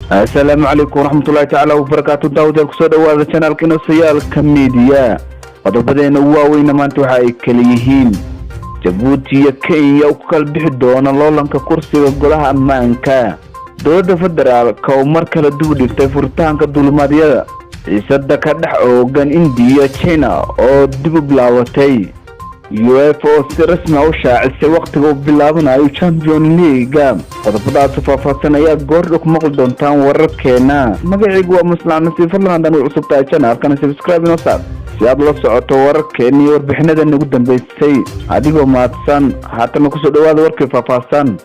Asalaamu calaykum waraxmatullaahi tacaala wabarakaatu. Daawadayaal, kusoo dhawaada channelka Inosayaalka Media. Qodobadeena ugu waaweyna maanta waxa ay kala yihiin: Jabuuti iyo Kenya u ku kala bixi doona loolanka kursiga Golaha Ammaanka, dowladda federaalka oo mar kale dib u dhigtay furitaanka duulimaadyada, xiisada ka dhex oogan Indiya, China oo dib u bilaabatay, UEFA oo si rasmi a u shaacisay wakhtiga uu bilaabanayo Champion League-ga. Qodobadaasi faahfaahsan ayaa goordhow ku maqli doontaan wararkeena. Magaciigu waa Muslac Nasiib. Fadlan, haddaan u cusub tahay channelkana, subscribe inoo saar si aad ula socoto wararkeena iyo warbixinadeena ugu dambeysay, adigoo mahadsan. Haatana kusoo dhawaada warkii faahfaahsan.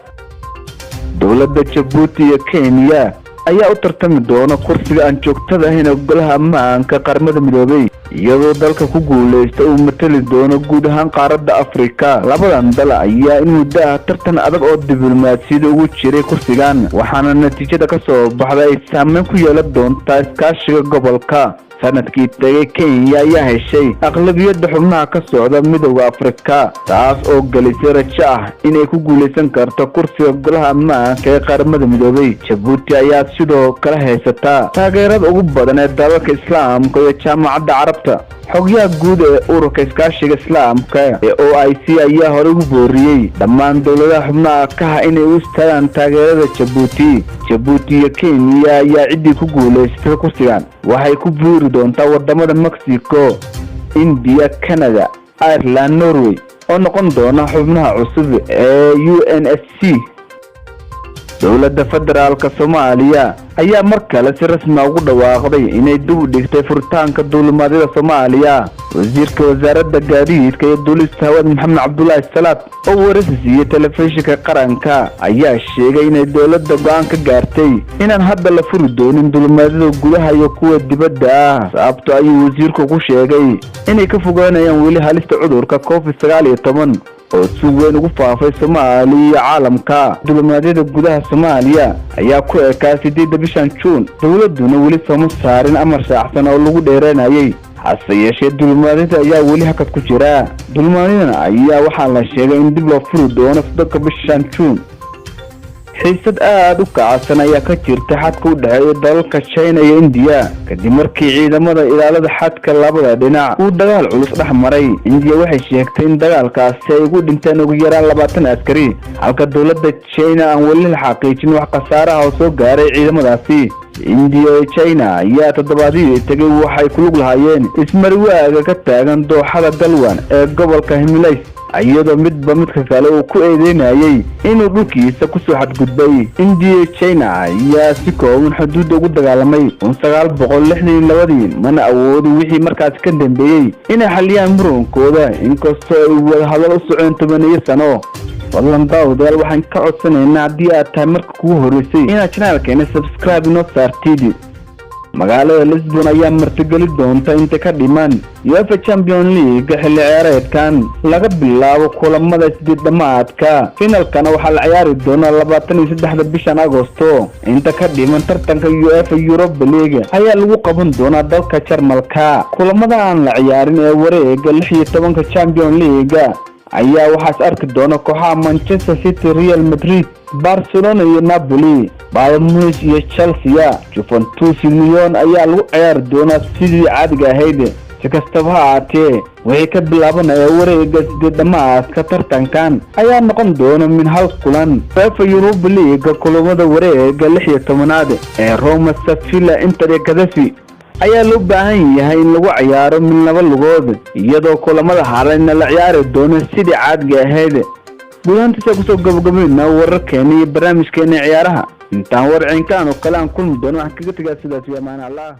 Dowladda Jabuuti iyo Kenya ayaa u tartami doona kursiga aan joogtada ahayn ee Golaha Ammaanka Qaramada Midoobay, iyadoo dalka ku guuleysta uu matali doono guud ahaan qaaradda Afrika. Labadan dal ayaa in muddo ah tartan adag oo diblomaasiyada ugu jiray kursigan, waxaana natiijada ka soo baxday ay saameyn ku yeelan doontaa iskaashiga gobolka. Sanadkii tegay, Kenya ayaa heshay aqlabiyadda xubnaha ka socda Midowda Afrika, taas oo gelisay rajo ah inay ku guuleysan karto kursiga Golaha Ammaanka ee Qaramada Midoobay. Jabuuti ayaa sidoo kale haysataa taageerada ugu badan ee dalalka Islaamka iyo Jaamacadda Carabta. Xogyaha guud ee Ururka Iskaashiga Islaamka ee OIC ayaa horey ugu booriyey dhammaan dowladaha xubnaha kaha inay u istaagaan taageerada Jabuuti. Jabuuti iyo Kenya ayaa ciddii ku guulaysatay kursigan waxay ku buuri doontaa wadamada Mexico, Indiya, Canada, Ireland, Norway oo noqon doona xubnaha cusub ee UNSC. Dowladda federaalka Soomaaliya ayaa mar kale si rasmi ugu dhawaaqday inay dib u dhigtay furitaanka duulimaadyada Soomaaliya. Wasiirka Wasaaradda Gaadiidka iyo Duulista Hawada, Maxamed Cabdulaahi Salaad, oo waraysi siiyey Telefishinka Qaranka, ayaa sheegay inay dowladda go'aan ka gaartay inaan hadda la furi doonin duulimaadyada gudaha iyo kuwa dibadda ah. Sababto ayuu wasiirku ku sheegay inay ka fogaanayaan weli halista cudurka COVID-19 oo si weyn ugu faafay Soomaaliya iyo caalamka. Duulimaadyada gudaha Soomaaliya ayaa ku ekaa 8-da bishan Juun, dowladduna weli sooma saarin amar shaacsan oo lagu dheeranayay. Hase yeeshee, duulimaadyada ayaa weli hakad ku jira. Duulimaadyadana ayaa waxaa la sheegay in dib loo furi doono 30-ka bishan Juun. Xiisad aada u kacsan ayaa ka jirta xadka u dhexeeya dalalka China iyo Indiya, kadib markii ciidamada ilaalada xadka labada dhinac uu dagaal culus dhex maray. Indiya waxay sheegtay in dagaalkaasi ay ugu dhinteen ugu yaraan 20 askari, halka dowladda China aan weli la xaqiijin wax khasaaraha oo soo gaaray ciidamadaasi. Indiya iyo China ayaa toddobaadyadii tegay waxay ku lug lahaayeen ismariwaaga ka taagan dooxada Galwan ee gobolka Himalays, iyadoo midba midka kale uu ku eedeynayay inuu dhulkiisa kusoo xadgudbay. Indiya, China ayaa si kooban xuduudda ugu dagaalamay 1962, mana awoodin wixii markaasi ka dambeeyey inay xaliyaan murankooda, inkastoo ay wadahadal u soceen 10-eeyo sano. Fadlan daawadayaal, waxaan ka codsanaynaa, haddii aad tahay marka kugu horreysay, inaad channelkeena subscribe inoo saartid. Magaalada Lisbon ayaa martigeli doonta inta ka dhiman UEFA Champion League xilli ciyaareedkan, laga bilaabo kulamada sideed dhamaadka. Finalkana waxaa la ciyaari doonaa 23-da bishan Agosto. Inta ka dhiman tartanka UEFA Europa League ayaa lagu qaban doonaa dalka Jarmalka. Kulamada aan la ciyaarin ee wareega 16-ka Champion League ayaa waxaas arki doona kooxaha Manchester City, Real Madrid, Barcelona iyo Napoli, Bayern Munich iyo Chelsea. Juventus, Lyon ayaa lagu ciyaari doonaa sidii caadiga ahayd. Si kastaba ha ahaatee, wixii ka bilaabanaya wareega sideed dhamaadka tartankan ayaa noqon doona min hal kulan. UEFA Europa League, kulamada wareega 16-aad ee Roma, Sevilla, Inter iyo Getafe ayaa loo baahan yahay in lagu ciyaaro min laba lugood, iyadoo kulamada harayna la ciyaari doono sidii caadiga ahayd. Gudahantiisa kusoo gabagabayna wararkeena iyo barnaamijkeena ciyaaraha. Intaan warcinkaan oo kale aan kulmi doono, waxaan kaga tegaa sidaas iyo amaan Allah.